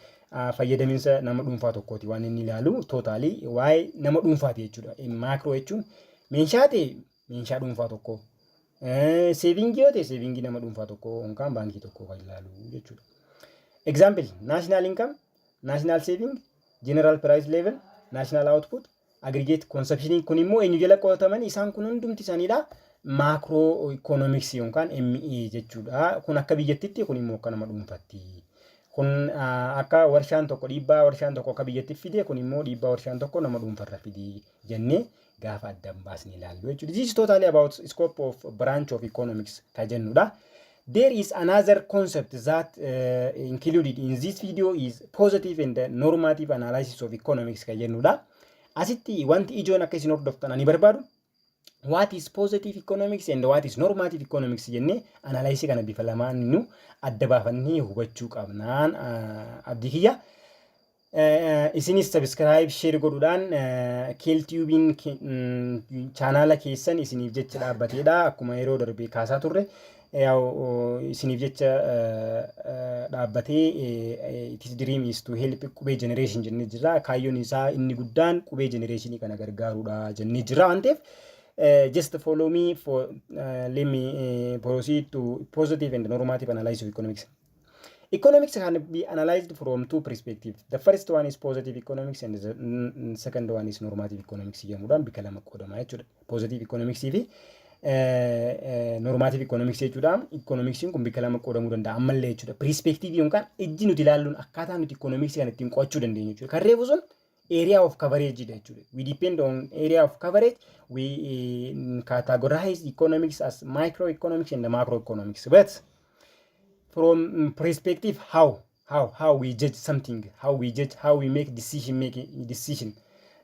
fayyadaminsa nama dhuunfaa tokkooti waan inni ilaalu total waa'ee nama dhuunfaati jechuudha. Macro jechuun meeshaa ta'e meeshaa dhuunfaa tokko, savingii yoo ta'e savingii nama dhuunfaa tokko yookaan baankii tokko kan ilaalu jechuudha. Example, national income, national saving, general price level, national output, aggregate consumption kun immoo eenyu jala qo'ataman? Isaan kun hundumti isaaniidha. Macro economics yookaan ME jechuudha. Kun akka biyyattitti, kun immoo akka nama dhuunfaatti. Kun akka warshaan tokko dhiibbaa warshaan tokko akka biyyatti fide, kun immoo dhiibbaa warshaan tokko nama dhuunfarra fide jennee gaafa addaan baasnee ilaallu jechuudha. This is totally about scope of branch of economics kan jennudha. There is another concept that included in this video is positive and normative analysis of economics kan jennudha. Asitti wanti ijoon akka isin hordoftan ani barbaadu what is positive economics and what is normative economics jennee analysis kana bifa lamaan nu adda baafannee hubachuu qabnaan abdii kiyya. Isinis subscribe, share godhuudhaan keeltiyuubiin chaanaala keessan isiniif jecha dhaabbateedha. Akkuma yeroo darbe kaasaa turre isiniif jecha dhaabbatee its dream is to help Qubee generation jennee jirra. Kaayyoon isaa inni guddaan Qubee generation kana gargaaruudha jennee jirra waan ta'eef just follow me for let me proceed to positive and normative analysis of economics. Economics can be analyzed from two perspectives. The first one is positive economics and the second one is normative economics jedhamuudhaan bika lama qoodama jechuudha. Positive economics fi normative economics jechuudha. Economicsiin kun bika lama qoodamuu danda'a ammallee jechuudha. Perspective yookaan ijji nuti ilaalluun akkaataa nuti economics kan ittiin qo'achuu dandeenyu jechuudha. Kan reefu sun area of coverage dha jechuudha. We depend on area of coverage. We categorize economics as microeconomics and macroeconomics. But from perspective how we judge something, how we judge, how we make decision making decision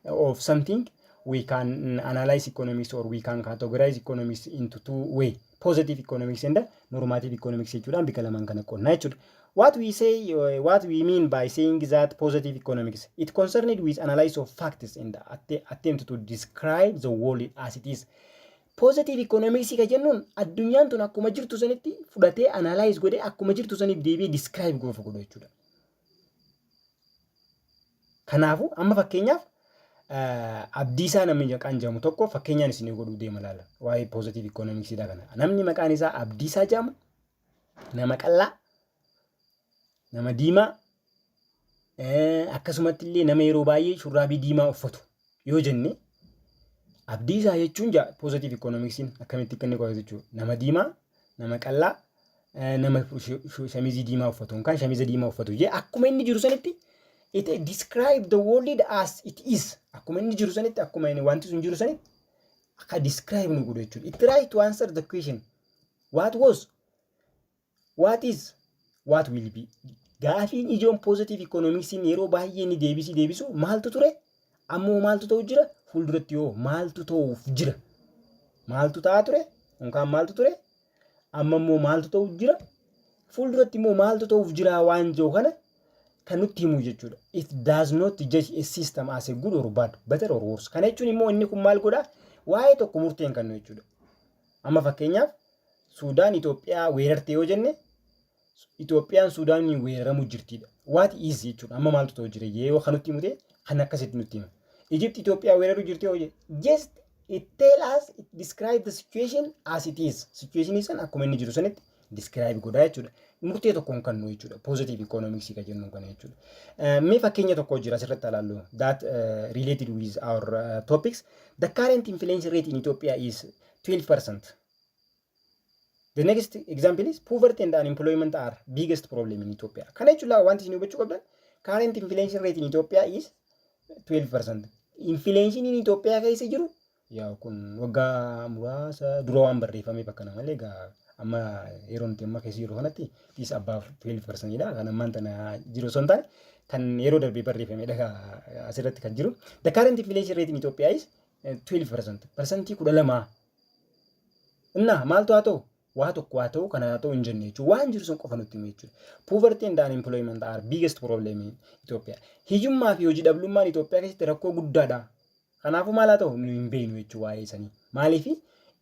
of something, we can analyze economics or we can categorize economics into two way, positive economics and normative economics jechuudhaan bika lamaan kana qoonnaa jechuudha. What we say, what we mean by saying that positive economics, it concerned with analysis of facts and attempt to describe the world as it is. Positive economics kan jennuun addunyaan tun akkuma jirtu sanitti fudhatee, analyze godhee, akkuma jirtu saniif deebi'ee describe goofa godhu jechuudha. Kanaafuu amma fakkeenyaaf Abdiisaa namni maqaan jedhamu tokko, fakkeenyaan isinii godhuu deema, laala, waa'ee positive economicsiidha kana. Namni maqaan isaa Abdiisaa jedhamu nama qal'aa, nama diimaa, akkasumatti illee nama yeroo baay'ee shurraabii diimaa uffatu yoo jenne, Abdiisaa jechuun jaa positive economicsiin akkamitti akka inni qo'atu jechuudha. Nama diimaa, nama qal'aa, nama shamizii diimaa uffatu yookaan shamiza diimaa uffatu jee akkuma inni jiru sanitti it describe the world as it is. Akkuma inni jiru sanitti, akkuma inni wanti sun jiru sanitti akka describe nu godhu jechuudha. It try to answer the question what was, what is, what will be. Gaafiin ijoon positive economicsiin yeroo baay'ee inni deebisii deebisu maaltu ture? Ammoo maaltu ta'u jira? Fuulduratti yoo maaltu ta'uuf jira? Maaltu ta'aa ture? Yookaan maaltu ture? Amma immoo maaltu ta'uuf jira? Fuulduratti immoo maaltu ta'uuf jira waan jiru kana kan nutti himu jechuudha. It does not judge a system as a good or bad, better or worse. Kana jechuun immoo inni kun maal godhaa? Waa'ee tokko murteen kennu jechuudha. Amma fakkeenyaaf Suudaan Itoophiyaa weerarte yoo jenne, Itoophiyaan Suudaaniin weeraramuu jirtidha. What is jechuudha. Amma maaltu ta'u jira yoo kan nutti himute kan akkasitti nutti hima. Egypt Itoophiyaa weeraruu jirti yoo jenne, just it tell us, it describe the situation as it is. Situation san akkuma inni jiru sanitti describe godhaa jechuudha. Murtee tokkoon kan nu jechuudha. Positive economics kan jennu kana jechuudha. Mee fakkeenya tokko jira asirratti ilaallu that related with our topics. The current inflation rate in Ethiopia is 12%. The next example is poverty and unemployment are biggest problem in Ethiopia. Kana jechuun wanti isin hubachuu qabdan, current inflation rate in Ethiopia is 12%. Inflation in Ethiopia keessa jiru yaa kun waggaa muraasa dura waan barreeffame bakka malee, egaa amma yeroo nuti amma keessa jiru kanatti it is above 12% dha. Kan ammaan tana jiru osoo hin taane kan yeroo darbee barreeffamedha asirratti kan jiru. The current inflation rate in Ethiopia is 12%. 12%. Innaa maaltu haa ta'u? Waa tokko haa ta'u, kana haa ta'u hin jenne jechuudha. Waan jiru sun qofa nutti himu jechuudha. Poverty and unemployment are biggest problem in Ethiopia. Hiyyummaa fi hojii dhabdummaan Itoophiyaa keessatti rakkoo guddaadha. Kanaafuu maal haa ta'u nu hin beeknu jechuudha waa'ee sanii. Maaliif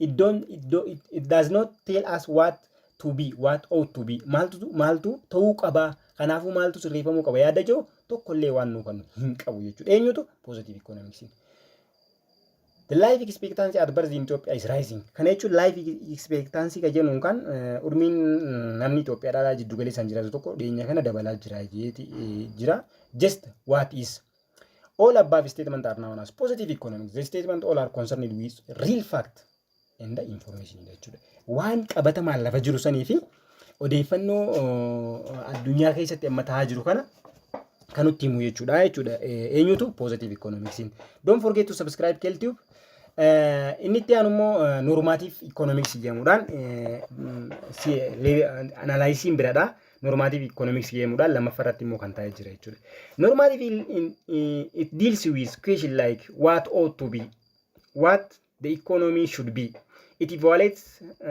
iddoon iddoo it does not tell us what to be, what ought to be. Maaltu ta'uu qabaa? Kanaafuu maaltu sirreeffamuu qaba? Yaada jiru tokkollee waan nu kan hin qabu jechuudha. Eenyutu? Positive economics. The life expectancy at birth in Ethiopia is rising. Kana jechuun life expectancy kan jennuun kan umriin namni Itoophiyaadhaa jiddu galeessaan jiraatu tokko dhiyeenya kana dabalaa jira jeeti jira. Just what is. All above statement are known as positive economics. The statement all are concerned with real fact and the information jechuudha. Waan qabatamaan lafa jiru sanii fi odeeffannoo addunyaa keessatti amma ta'aa jiru kana kan nutti himu jechuudha. Eenyutu? Positive economicsiin. Don't forget to subscribe Keltube. Inni itti aanu immoo normative economics jedhamuudhaan analysisiin biradha. Normative economics jedhamuudhaan lammaffaa irratti immoo kan taa'ee jira jechuudha. Normative it deals with question like what ought to be, what the economy should be. It evaluates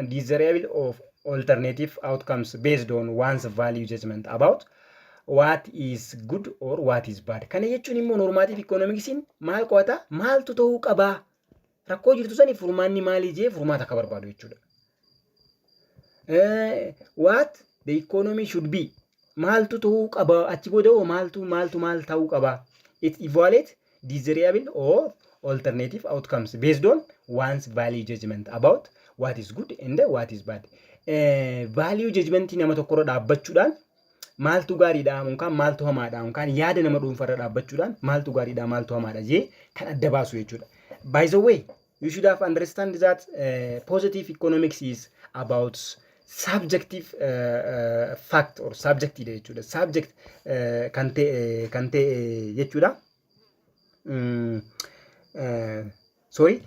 desirable of alternative outcomes based on one's value judgment about what is good or what is bad. Kana jechuun immoo normative economicsiin maal qo'ata? Maaltu ta'uu qabaa? Rakkoo jirtu saniif furmaanni maalii jee furmaata akka barbaadu jechuudha. What the economy should be, maaltu ta'uu qaba, achi booda hoo maaltu maal ta'uu qaba? It evaluate desirable or alternative outcomes based on one's value judgment about what is good and what is bad. Value judgment nama tokkorra dhaabbachuudhaan maaltu gaariidha yookaan maaltu hamaadha, yookaan yaada nama dhuunfarra dhaabbachuudhaan maaltu gaariidha, maaltu hamaadha jee kan adda baasu jechuudha. By the way, you should have understand that positive economics is about subjective fact or subjective jechuudha. Subject kan ta'e jechuudha. Sorry,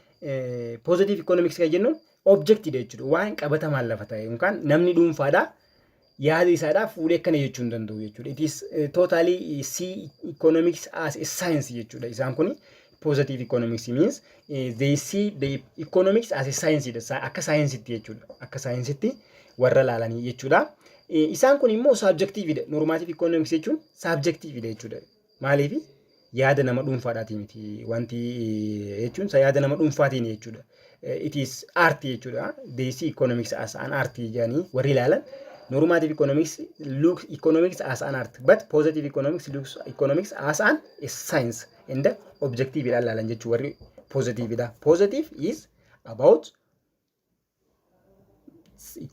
positive economics kan jennuun objective jechuudha. Waan qabatamaan lafa ta'e yookaan namni dhuunfaadha yaada isaadhaa fuudhee akkana jechuu hin danda'u jechuudha. It is totally see economics as a science jechuudha. Isaan kun positive economics means they see the economics as a science dha. Akka saayinsitti jechuudha. Akka saayinsitti warra laalanii jechuudha. Isaan kun immoo subjective dha. Normative economics jechuun subjective dha jechuudha. Maaliif? Yaada nama dhuunfaadhaati miti wanti jechuun yaada nama dhuunfaatiin jechuudha. It is art jechuudha. They see economics as an art jedhanii warri ilaalan. Normative economics looks economics as an art, but positive economics looks economics as an a science and objective ilaalan jechuudha warri positive dha. Positive is about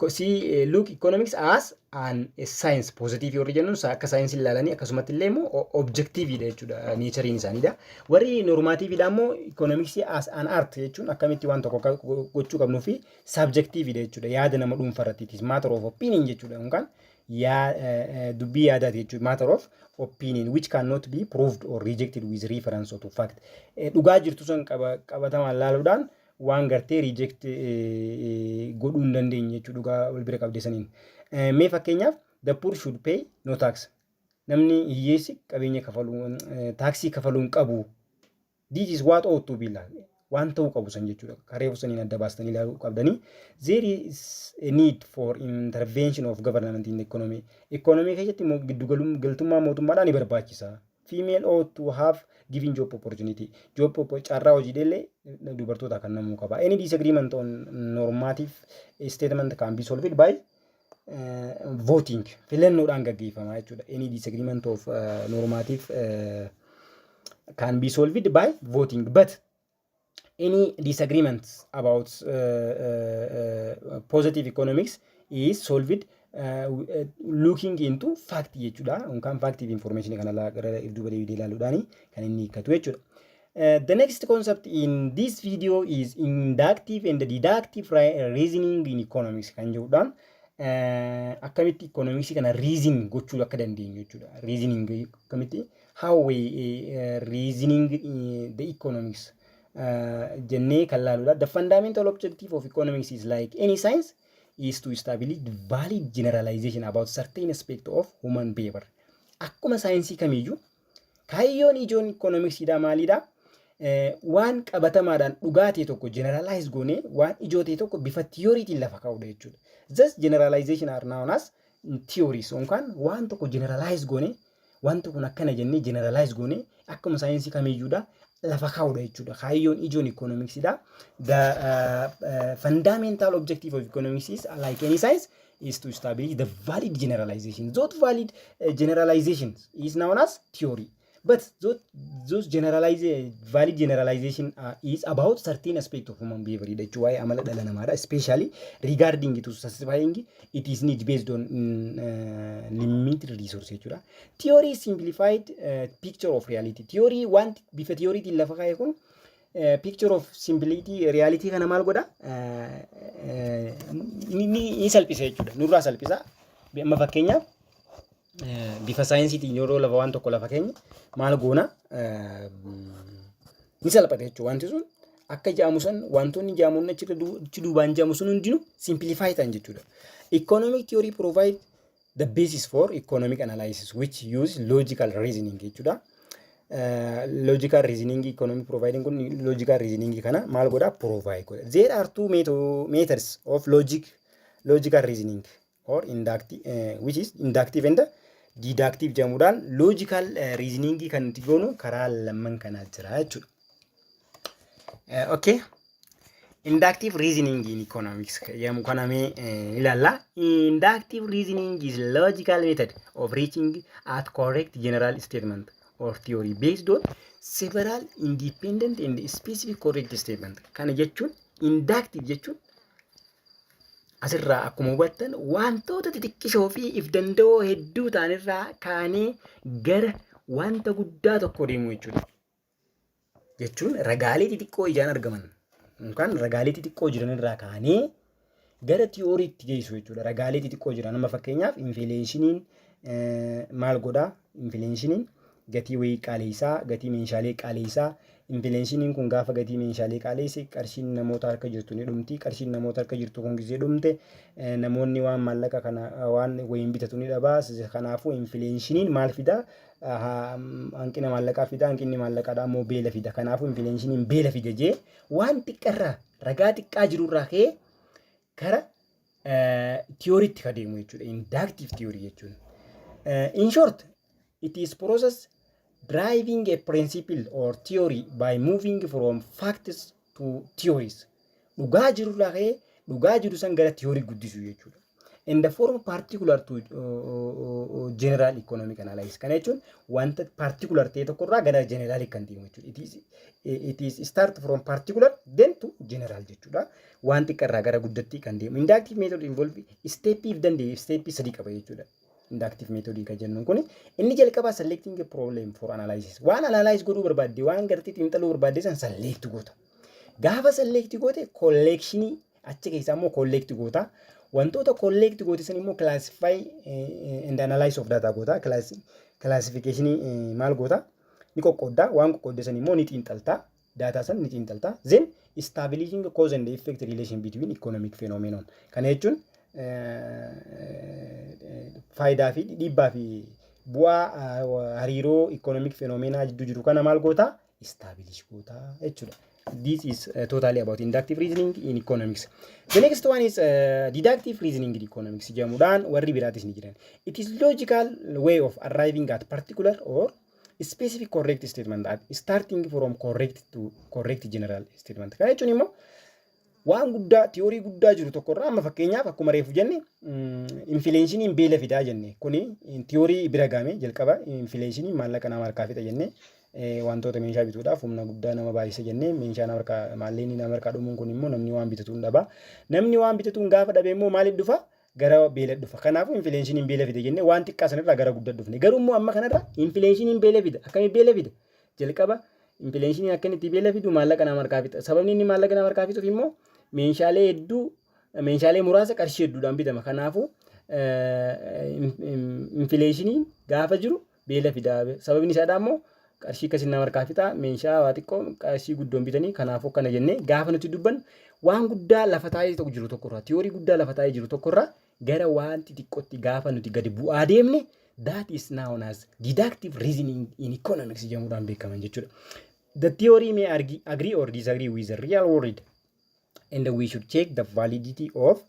see look economics as an a science. Positive warri jennuun akka saayinsii ilaalanii, akkasumatti illee immoo objective dha jechuudha natureiin isaaniidha. Warri normative dha immoo economics as an art jechuun akkamitti waan tokko akka gochuu qabnuu fi subjective dha jechuudha, yaada nama dhuunfaa irratti. It is matter of opinion jechuudha, yookaan yaa dubbii yaadaati jechuudha, matter of opinion which cannot be proved or rejected with reference to fact. Dhugaa jirtu san qabatamaan laaluudhaan waan gartee reject godhuu hin dandeenye jechuudha dhugaa wal bira qabdee saniin. Mee fakkeenyaaf, the poor should pay no tax. Namni hiyyeessi qabeenya kafaluu, taaksii kafaluu hin qabu. This is what ought to be like. Waan ta'uu qabu san jechuudha. Karee saniin adda baastanii ilaaluu qabdanii. There is a need for intervention of government in the economy. Economy keessatti immoo giddu galtummaa mootummaadhaan ni barbaachisa. Female ought to have given job opportunity. Job carraa hojiilee dubartoota kan namuu qaba. Any disagreement on normative statement can be solved by voting. Filannoodhaan gaggeeffama jechuudha. Any disagreement of normative can be solved by voting. But any disagreement about positive economics is solved looking into fact jechuudha. Yookaan fact fi information kana gara duuba deebiidee ilaaluudhaani kan inni hiikkatu jechuudha. The next concept in this video is inductive and deductive reasoning in economics kan jedhudhaan akkamitti economics kana reason gochuu akka dandeenyu jechuudha. Reasoning akkamitti, how we reasoning the economics jennee kan laaludha. The fundamental objective of economics is, like any science, is to establish valid generalization about certain aspect of human behavior. Akkuma saayinsii kamiyyuu kaayyoon ijoon economicsiidha maalidha? Waan qabatamaadhaan dhugaa ta'e tokko generalize goonee waan ijoo ta'e tokko bifa theorytiin lafa kaa'udha jechuudha. Thus generalization are known as theories, yookaan waan tokko generalize goonee, wanta kun akkana jennee generalize goonee akkuma saayinsii kamiyyuudha lafa kaa'udha jechuudha. Kaayyoon ijoon economicsiidha. The fundamental objective of economics is, like any science, is to establish the valid generalization. Those valid generalizations is known as theory. But those valid generalization is about certain aspect of human behavior jechuudha. Waa'ee amala dhala namaadha. Especially regarding to satisfying it is need based on limited resource jechuudha. Theory simplified picture of reality. Theory wanti bifa theorytiin lafa kaa'e kun picture of simplicity reality kana maal godha? Ni salphisa jechuudha. Nurraa salphisa. Amma fakkeenyaaf bifa saayinsiitiin yeroo lafa waan tokko lafa keenya maal goona, ni salphata jechuudha. Wanti sun akka jaamu san, wantoonni jaamuun achi duubaan jaamu sun hundinuu simplify ta'an jechuudha. Economic theory provide the basis for economic analysis which use logical reasoning jechuudha. Logical reasoning economic providing kun logical reasoning kana maal godha, provide godha. There are two methods of logical reasoning or inductive, which is inductive and deductive jedhamuudhaan logical reasoning kan nuti goonu karaa lamman kanaa jira jechuudha. Okay. Inductive reasoning in economics jedhamu kana mee ilaalla. Inductive reasoning is logical method of reaching at correct general statement or theory based on several independent and specific correct statement. Kana jechuun, inductive jechuun asirraa akkuma hubattan, wantoota xixiqqishoo fi if danda'oo hedduu ta'anirraa kaanee gara wanta guddaa tokko deemu jechuudha. Jechuun ragaalee xixiqqoo ijaan argaman yookaan ragaalee xixiqqoo jiranirraa kaanee gara theoryitti geessu jechuudha. Ragaalee xixiqqoo jiran, amma fakkeenyaaf inflationiin maal godhaa? Inflationiin gatii wayii qaaleessaa, gatii meeshaalee qaaleessaa. Inflationiin kun gaafa gatii meeshaalee qaaleesse qarshiin namoota harka jirtu ni dhumti. Qarshiin namoota harka jirtu kun gisee dhumte namoonni waan maallaqa kana waan wayiin bitatu ni dhabaa. Kanaafuu inflationiin maal fidaa? Hanqina maallaqaa fida. Hanqinni maallaqaadhaa immoo beela fida. Kanaafuu inflationiin beela fida jee waan xiqqarraa, ragaa xiqqaa jirurraa ka'ee gara theoryitti ka deemu jechuudha. Inductive theory jechuun. In short, it is process Driving a principle or theory by moving from facts to theories. Dhugaa jiru irraa ka'ee dhugaa jiru san gara theory guddisuu jechuudha. In the form particular to general economic analysis. Kana jechuun wanta particular ta'e tokkorraa gara general kan deemu jechuudha. It is start from particular, then to general jechuudha. Waan xiqqarraa gara guddatti kan deemu. Inductive method involve step danda'e step sadii qaba jechuudha. Inductive method kan jennuun kun inni jalqabaa selecting a problem for analysis. Waan analyze godhuu barbaadde, waan gartee xiinxaluu barbaadde san select goota. Gaafa select goote, collectionii achi keessaa immoo collect goota. Wantoota collect goote san immoo classify and analyze of data goota. Classificationii maal goota? Ni qoqqoodda. Waan qoqqoodde san immoo ni xiinxalta. Data san ni xiinxalta. Then establishing cause and effect relation between economic phenomenon. Kana jechuun faayidaa fi dhiibbaa fi bu'aa hariiroo economic phenomena jidduu jiru kana maal goota? Establish goota jechuudha. This is totally about inductive reasoning in economics. The next one is deductive reasoning in economics jedhamuudhaan warri biraatis ni jiran. It is logical way of arriving at particular or specific correct statement at starting from correct to correct general statement. Kana jechuun immoo waan guddaa, tiyoorii guddaa jiru tokkorraa, amma fakkeenyaaf akkuma reefu jenne, inflationiin beela fidaa jenne. Kuni tiyoorii bira gaame. Jalqaba inflationiin maallaqa nama harkaa fixa jenne, wantoota meeshaa bituudhaaf humna guddaa nama baay'isa jenne. Meeshaa nama harkaa, maallaqni nama harkaa dhumuun kun immoo namni waan bitatuun dhaba. Namni waan bitatuun gaafa dhabe immoo maaliif dhufa? Gara beela dhufa. Kanaafuu inflationiin beela fida jenne. Waan xiqqaa sanarraa gara guddaa dhufne. Garuu immoo amma kanarra inflationiin beela fida. Akkamitti beela fida? Jalqaba inflationiin akka inni itti beela fidu maallaqa nama harkaa fixa. Sababni inni maallaqa nama harkaa fixuuf immoo meeshaalee hedduu, meeshaalee muraasa qarshii hedduudhaan bitama. Kanaafuu inflationiin gaafa jiru beela fida. Sababni isaadhaa immoo qarshii akkasii nama harkaa fixa, meeshaa waa xiqqoo qarshii guddoon bitanii. Kanaafuu akkana jennee gaafa nuti dubbannu, waan guddaa lafa taa'ee tokko jiru tokkorraa, tiyoorii guddaa lafa taa'ee jiru tokkorraa gara waan xixiqqootti gaafa nuti gadi bu'aa deemne, that is known as deductive reasoning in economics jedhamuudhaan beekaman jechuudha. The theory may agree or disagree with the real world, and we should check the validity of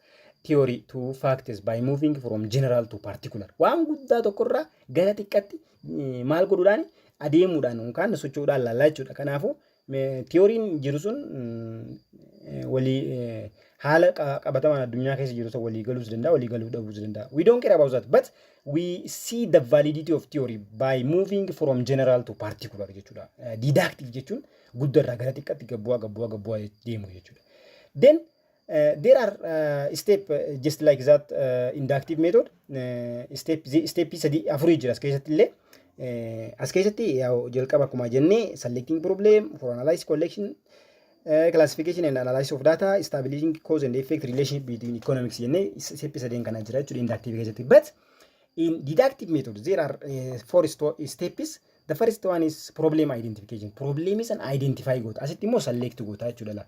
theory to facts by moving from general to particular. Waan guddaa tokkorraa gara xiqqaatti maal godhuudhaan adeemuudhaan yookaan socho'uudhaan laallaa jechuudha. Kanaafuu tiyooriin jiru sun walii haala qabatamaan addunyaa keessa jiru sun walii galuus danda'a, walii galuu dhabuus danda'a. We don't care about that, but we see the validity of theory by moving from general to particular jechuudha. Deductive jechuun guddarraa gara xiqqaatti gabbu'aa gabbu'aa gabbu'aa deemu jechuudha. Then there are step just like that inductive method step sadii afurii jira as keessatti illee. As keessatti jalqaba akkuma jennee selecting problem for analysis, collection, classification and analysis of data, establishing cause and effect relationship between economics jennee step sadeen kana jira jechuudha inductive keessatti. But in deductive method there are four steps. The first one is problem identification. Problem san identify goota. Asitti immoo select goota jechuudha la.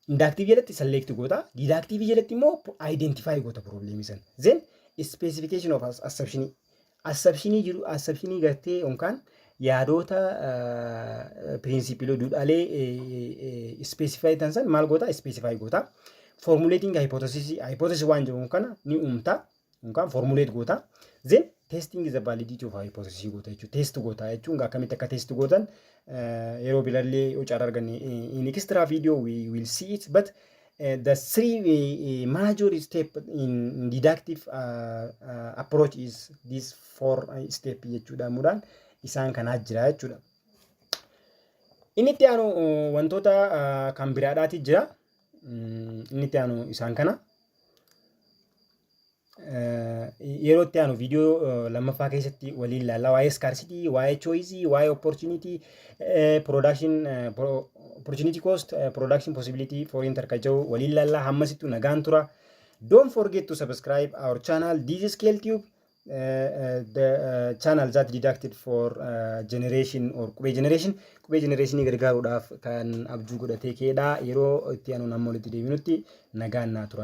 Inductive jalatti select goota. Deductive jalatti immoo identify goota problem san. Then specification of assumption. Assumptionii jiru, assumptionii gartee yookaan yaadota, principleoo, duudhaalee specify ta'an san maal goota? Specify goota. Formulating hypothesis, hypothesis waan jedhamu kana ni uumta yookaan formulate goota. Then testing the validity of hypothesis goota jechuudha. Test goota jechuun akkamitti akka test gootan yeroo birallee yoo carraa arganne in extra video we will see it, but the three major step in deductive approach is this four step jechuudha. Mudaan isaan kanaa jira jechuudha. Inni itti aanu wantoota kan biraadhaati jira. Inni itti aanu isaan kana. Yeroo itti aanu viidiyoo lammaffaa keessatti waliin ilaalla. Waa'ee scarcity, waa'ee choice, waa'ee opportunity, production, opportunity cost, production possibility frontier kan jedhu waliin ilaalla. Hammasittuu nagaan tura. Don't forget to subscribe our channel. This is KLTube, the channel that deducted for generation or Qubee generation. Qubee generationii gargaaruudhaaf kan abjuu godhatee keedha. Yeroo itti aanu nama walitti deebinutti nagaan naa tura.